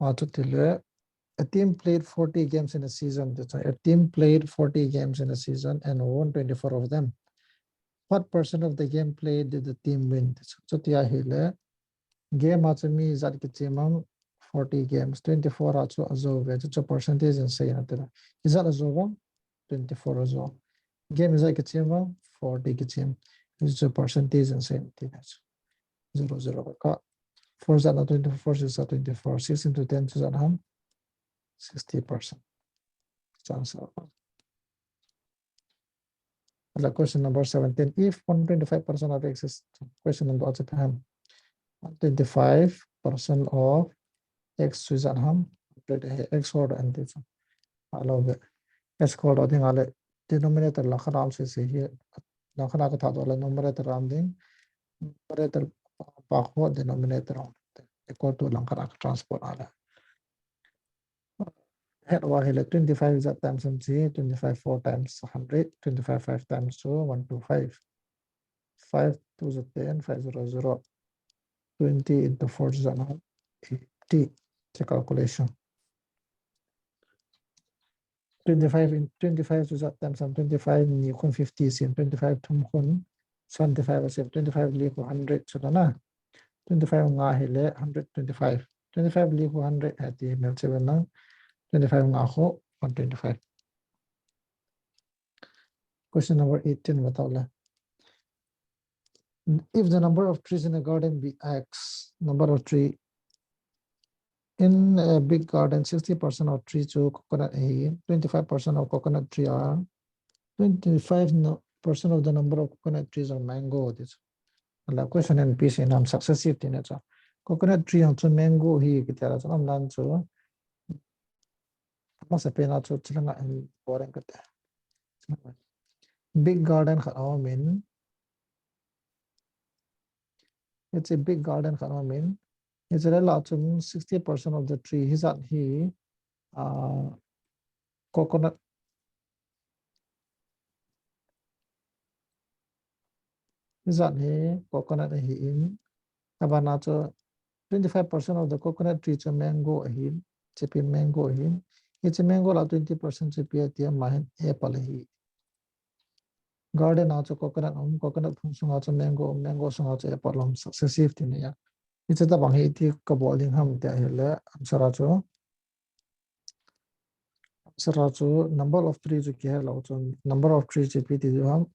Atu tile, a team played forty games in a season. That's why a team played forty games in a season and won twenty-four of them. What percent of the game played did the team win? That's why, chuti ahile, game a chu mi ijat kichem am, forty games, twenty-four a chu ajo uve, chu, chu percentage in sei na tila. Ijat ajo uvam, twenty-four ajo. Game ijat kichem am, forty kichem. Chu, chu percentage in sei na tila. Zero, zero ka. Four ijat na twenty-four, six ijat twenty-four, six into ten chu ijat ham, sixty percent. Chance of. Ala, question number seventeen. If one twenty-five percent of x is, question number, acha paham. One twenty-five percent of x chu ijat ham, hundred, eh, x square and this. Alo be. X square ding ale, denominator lang khat a um sese hi, lang khat a ka tha doh le numerator a um ding. Numerator pa khu denominator a um. Equal to lang khat a ka transpose a le. Het uva ahile twenty-five ijat times ham chi, twenty-five four times hundred, twenty-five five times two, one two five. Five two ijat ten, five zero zero. Twenty into four ijat ham, eighty. Hiche calculation. Twenty-five in, twenty-five chu ijat times ham, twenty-five ni khun fifty sem, twenty-five thum khun seventy-five asem, twenty-five li khu hundred chu na. Twenty-five nga ahile hundred twenty-five. Twenty-five li khu hundred ati mel che ven lang. Twenty-five nga khu one twenty-five. Question number eighteen, बताओ ले. If the number of trees in a garden be x, number of tree in a big garden, sixty percent of tree chu coconut ahi, twenty-five percent of coconut tree are, twenty-five percent of the number of coconut trees are mango. This. Ala, question in piece in ham successive tina chu. Coconut tree jong chu mango ahi kiti a chu, aum dan chu. Amasapen a chu, chulanga in boring kate. Big garden khat aum in. It's a big garden khat aum in. Hiche lai a chun sixty percent of the tree hijat hi, uh, coconut. Hijat hi coconut ahin. Abana chu twenty-five percent of the coconut tree chu mango ahin. Hiche pen mango ahin. Hiche mango lah twenty percent chu ipi ati ham, ahin apple ahi. Garden a chu coconut um, coconut phung sunga chu mango um, mango sunga chu apple um, successive tina ahi. Hiche tabang hi iti kabol ding ham tia ahile, answer a chu, answer a chu number of tree chu kihe lou chun, number of tree chu ipi ti diu ham,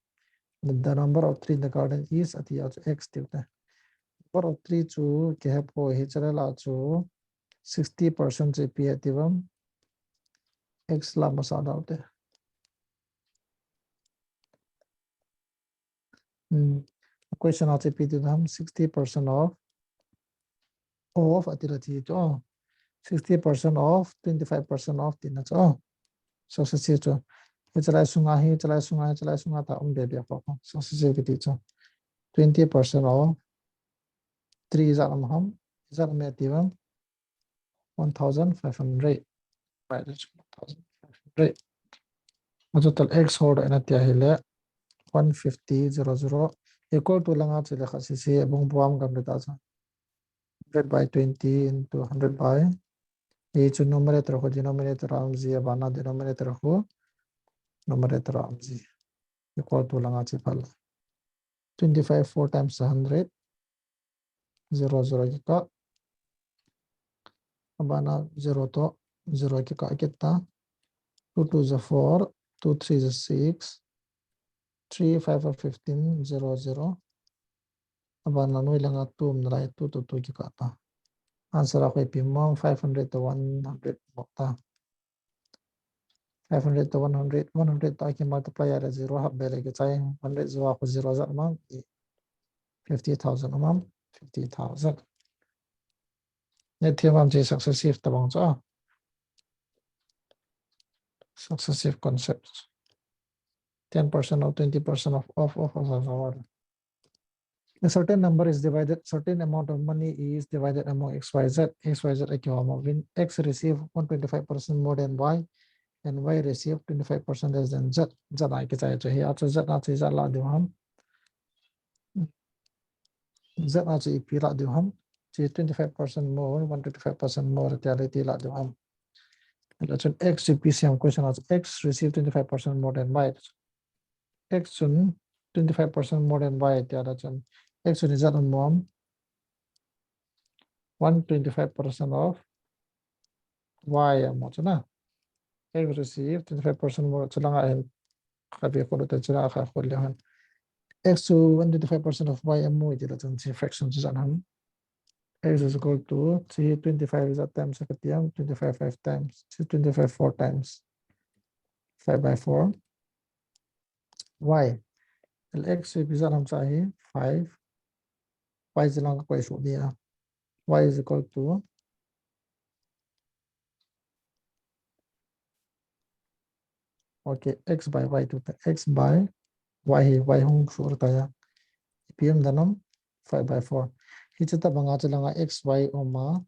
the number of tree in the garden is ati a chu x tiu te. Number of tree chu kihe poi, hiche lai a chu sixty percent chu ipi ati ham, x lah masa dau te. Hmm. Question a chu ipi ti ham, sixty percent of, of ati la ti chu. Sixty percent of, twenty-five percent of tina chu. Successive chu. Hiche lai sunga hi, hiche lai sunga, hiche lai sunga ta um be be a po. Successive kiti chu. Twenty percent of three ijat um ham, ijat um e ti ham. One thousand five hundred. Right, that's one thousand five hundred. A total x hodoh in ati ahile one fifty, zero, zero. Equal to langa chule khat sese, abung buam gam le ta cha. Hundred by twenty into hundred by. Hichu numerator khu denominator a um ji, abana denominator khu numerator a um ji. Equal to langa che phat le. Twenty-five four times a hundred. Zero, zero kikah. Abana zero toh zero kikah kit ta. Two two is a four, two three is a six, three five are fifteen, zero, zero. Abana noi langa two um nalai, two toh two kikah ta. Answer a khu ipi um ham, five hundred toh one hundred um ta. Five hundred to one hundred, one hundred to aki multiply a le zero hap be le kichai, hundred zero a ko zero jat mam, fifty thousand mam, fifty thousand. Net theorem chu successive tabang chu. Successive concepts. Ten percent or twenty percent of, of, of, of, of, of. A certain number is divided, certain amount of money is divided among X Y Z, X Y Z a kihom uvin, X receive one twenty-five percent more than Y, and Y receive twenty-five percent less than Z, Z a kichai chu hi, a chu Z a chu Z la diu ham. Z a chu ipi la diu ham. Chu twenty-five percent more, one twenty-five percent more, tia le iti la diu ham. La chun X chu ipi siam question a chu X receive twenty-five percent more than Y. X chun twenty-five percent more than Y tia la chun X chun Z a um, one twenty-five percent of Y a mo chu na. X receive twenty-five percent more chu langa hin kha be ko te chu la kha ko le han. X chu one twenty-five percent of Y a mo iti la chun chi fraction chu zan ham. X is equal to chi twenty-five is a times ka tiam, twenty-five five times, chi twenty-five four times. Five by four. Y. L X ipi zan ham cha hi five. Y chu lang ka koi su dia. Y is equal to, okay, X by Y to X by Y hi Y hung su ta ya. Ipi um dan ham five by four. Hiche tabang a chu langa X Y um a.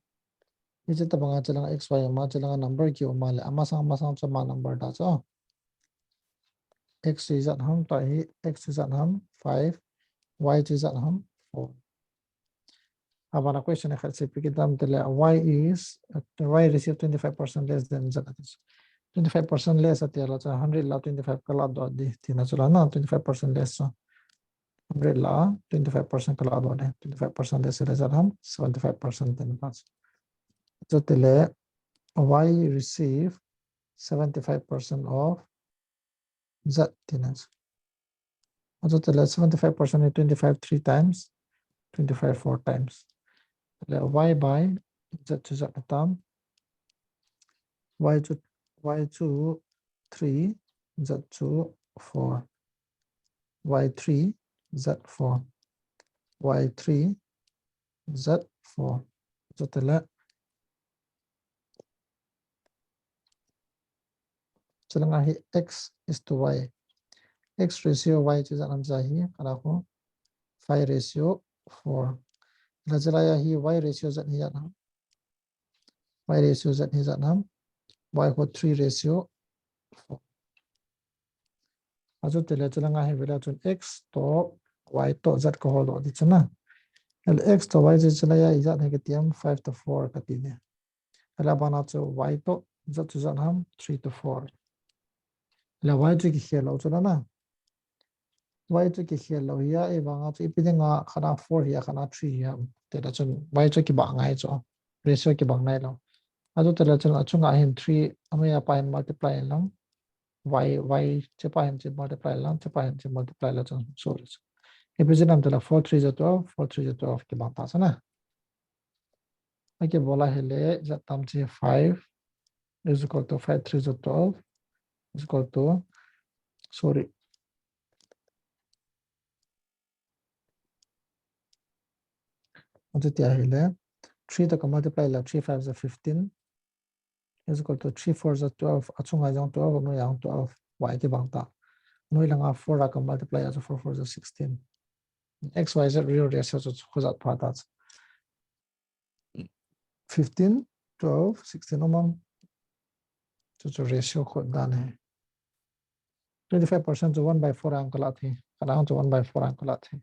Hiche tabang a chu langa X Y um a, chu langa number ki um a le. Amasang, amasang chu ama number ta chu. X chu ijat ham, tua hi X chu ijat ham, five, Y chu ijat ham, four. Abana question khat sepi kit dam tile, Y is, uh, Y receive twenty-five percent less than Z. Twenty-five percent less ati la, hundred la twenty-five ka la doh di, tina chu la na, twenty-five percent less chu. Hundred la twenty-five percent ka la doh di, twenty-five percent less le Z ham, seventy-five percent tina chu. Chutile, Y receive seventy-five percent of Z tina chu. Achu tile seventy-five percent hi twenty-five three times, twenty-five four times. Tile Y by Z chu Z atam. Y chu, Y chu three, Z chu four. Y three, Z four. Y three, Z four. Chutile. Chulanga hi X is to Y. X ratio Y chu ijat ham cha hi, kala khu five ratio four. La chulai a hi Y ratio Z hi ijat ham. Y ratio Z hi ijat ham. Y khu three ratio four. Achu tile chulanga hi vela chun X to Y to Z ka hol doh di chu na. L X to Y chu chulai a ijat hi katiam five to four kati ne. Ala bana chu Y to Z chu ijat ham three to four. La Y chu kikhel lou chu la na. Y chu kikhel lou hi a, ahivanga chu ipi dinga khat a four hi a, khat a three hi a. Tile chun Y chu kibang ngai chu. Ratio kibang nai lou. Achu tile chun achunga hin three, amai a pa hin multiply in lang. Y, Y, chepa hin che multiply lang, chepa hin che multiply la chun so le chu. Ipi jin ham tile four three is twelve, four three is twelve kibang ta chu na. Akibol a hile, Z tam chu five is equal to five three is twelve is equal to, sorry. Achu tia hile, three to ka multiply la, three five is fifteen is equal to three four is twelve, achunga jong twelve, anoi a jong twelve, Y kibang ta. Anoi langa four a ka multiply a chu four four is sixteen. X Y Z real ratio chu khu jat pha ta chu. Fifteen, twelve, sixteen um am. Chu chu ratio khu dan hi. Twenty-five percent chu one by four ang ka la thi. Kana chu one by four ang ka la thi.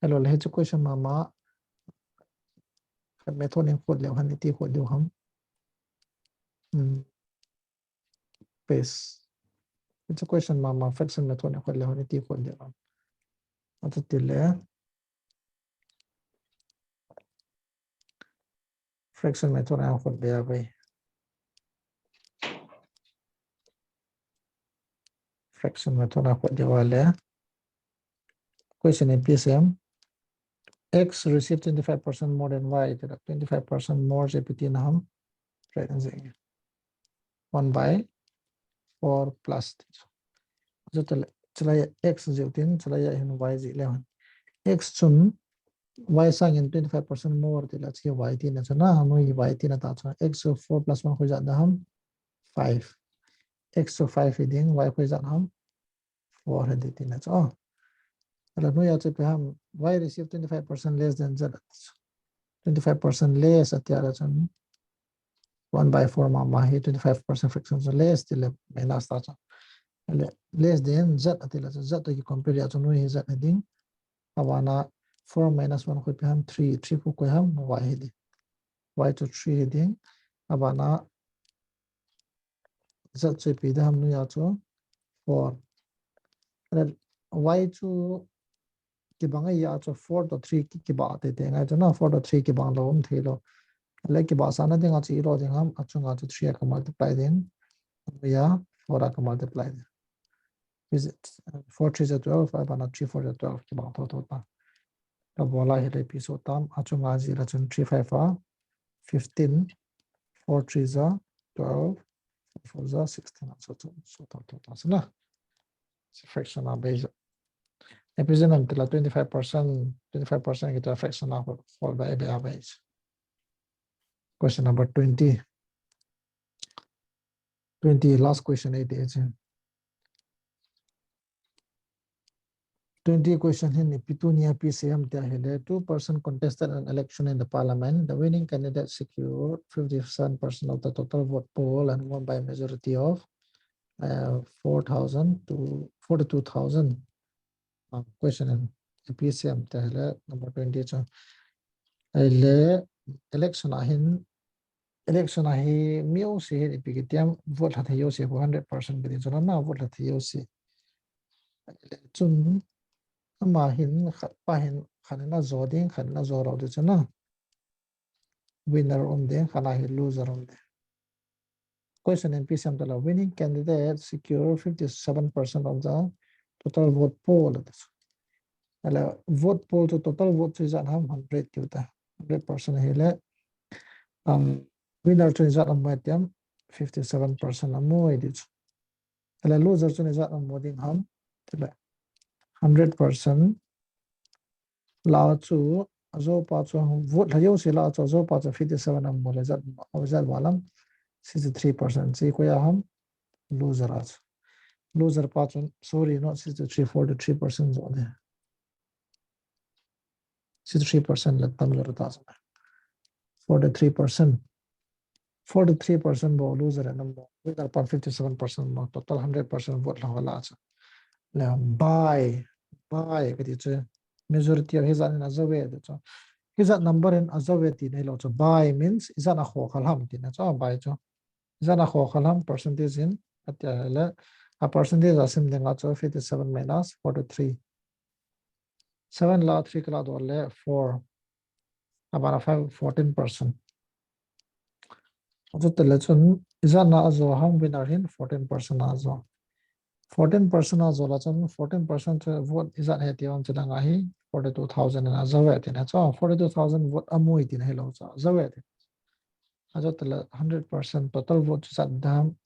Hello, le chu question mama. Ka method in khu leu han iti khu leu ham. Hmm. Paste. It's a question mama, fraction method in khu leu han iti khu leu ham. Achu tile. Fraction method a khu leu a bai. Fraction method a khu leu a le. Question in P S M. X receive twenty-five percent more than Y, twenty-five percent more je piti na ham. Right, and one by four plus ti chu. Chu tale, chulai a x jih utin, chulai a hin y jih leu hen. X chun y sangin twenty five percent more tile chu y tina chu na, noi y tina ta chu x chu four plus one koi jat da ham? Five. X chu five hi ding, y koi jat ham? Four hi ding tina chu. Ala noi a chu ipi ham, y receive twenty five percent less than z. Twenty five percent less ati a la chun one by four mama hi twenty five percent fraction chu less tile minus ta chu. Ala less than z ati la chu z to ki compare a chu noi hi z hi ding. Abana four minus one koi ipi ham? Three. Three koi ham? Y hi ding. Y chu three hi ding. Abana z chu ipi da ham noi a chu? Four. Ala y chu kibang a chu four to three ki, kibah teitei ngai chu na, four to three kibang lou um thei lou. Ala kibahsahna dinga chu ilo ding ham, achunga chu three a ka multiply ding. Noi a four a ka multiply ding. Is it, uh, four three is twelve, abana three four is twelve, kibang thotho ta. Ka bol a hile ipi soh tam, achunga zero chun three five a fifteen, four three is twelve, four four is sixteen, so, so, so, so, so, so, so, na. It's a fraction a base. Ipi jeh ham itile twenty five percent, twenty five percent kiti a fraction a hol, hol ba, a base. Question number twenty. Twenty, last question, eighty-eight. Twenty question hin ipi tina ipi sei ham tia hile, two person contested an election in the parliament. The winning candidate secured fifty-seven percent of the total vote pool and won by a majority of, uh, four thousand to forty-two thousand. Ah, question in ipi sei ham tia hile number twenty chu. Ahile election a hin, election a hi mi jouse hin ipi kiti ham, vote lha thei jouse hi hundred percent kiti chu na, vote lha thei jouse. Ahile chun ama hin khat pa hin khat in ajo ding, khat in ajo lou ding chu na. Winner um ding, khat a hi loser um ding. Question in ipi sei ham tia la, winning candidate secure fifty-seven percent of the total vote pool. Ahile vote pool chu total vote chu ijat ham? Hundred tiu ta. Hundred percent hile, um, winner chu ijat amu tia ham? Fifty-seven percent amu ding chu. Ahile loser chu ijat amu ding ham? Tile hundred percent lah a chu ajo pa chu, vote lha jouse lah a chu ajo pa chu fifty-seven amu le ijat, ijat val ham? Sixty-three percent. Chu koi a ham? Loser a chu. Loser pa chu, sorry, not sixty-three, forty-three percent jo ding. Sixty-three percent le tam jo ta chu. Forty-three percent. Forty-three percent bou loser in amu. Winner pan fifty-seven percent amu. Total hundred percent vote lha ho lah a chu. Le by, by kati chu majority a hijat in ajo ve ti chu. Hijat number in ajo ve tina hilou chu. By means ijat a khokhel ham tina chu. By chu ijat a khokhel ham percentage in, atia hile a percentage a sim dinga chu fifty-seven minus forty-three. Seven lah a three kalah doh le four. Abana five, fourteen percent. Achu tile chun ijat na ajo ham? Winner hin fourteen percent ajo. Fourteen percent ajo lah chun fourteen percent chu vote ijat ahi ti ham, chu dang ahi forty-two thousand in ajo ve tina chu. Forty-two thousand vote amu tina hilou chu, ajo ve tina. Achu tile hundred percent total vote chu ijat ham?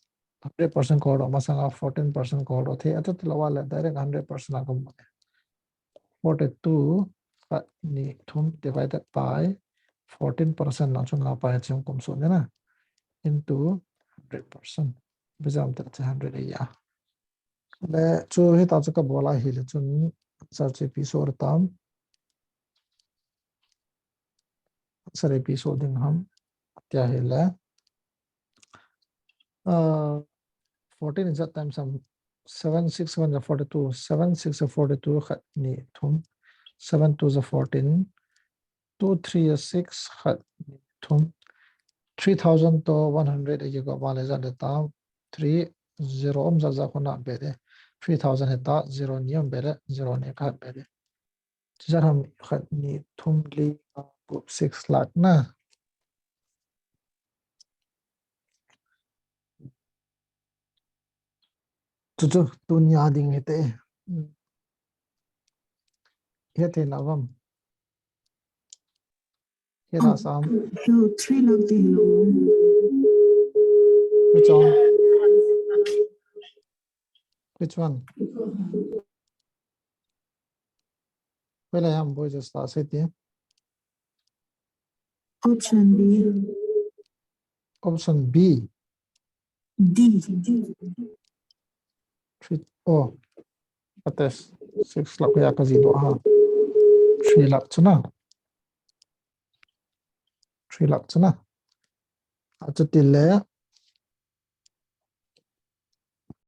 Hundred percent kadoh masanga fourteen percent kadoh thei. Achu tile vale direct hundred percent a kamu. Forty-two, khat, ni, thum divided by fourteen percent na chunga pa hi chim kum so ni na, into hundred percent. Ipi jeh ham tia chu hundred ahi a. Le chu hita chu kabol a hile chun answer chu ipi so tam? Answer ipi so ding ham tia hile, uh, fourteen ijat times ham? Seven six seven is forty-two. Seven six is forty-two, khat, ni, thum. Seven two is fourteen. Two three is six, khat, ni, thum. Three thousand to one hundred a kigop vale ijat le tam? Three, zero um jat jat khu na be de. Three thousand hita, zero ni um be le, zero ni khat be de. Chu ijat ham? Khat, ni, thum, li, nga, gup, six lakh na. Chu chu tunia ding hite. Hethei na vam? Hena sam? Hello, three lakh ti hello. Hi chong. Which one? Hoilai ham, boy, just start say ti. Option B. Option B. D. Three. Oh. That is six lakh ya kaji do ha. Three lakh chu na. Three lakh chu na. Achuti le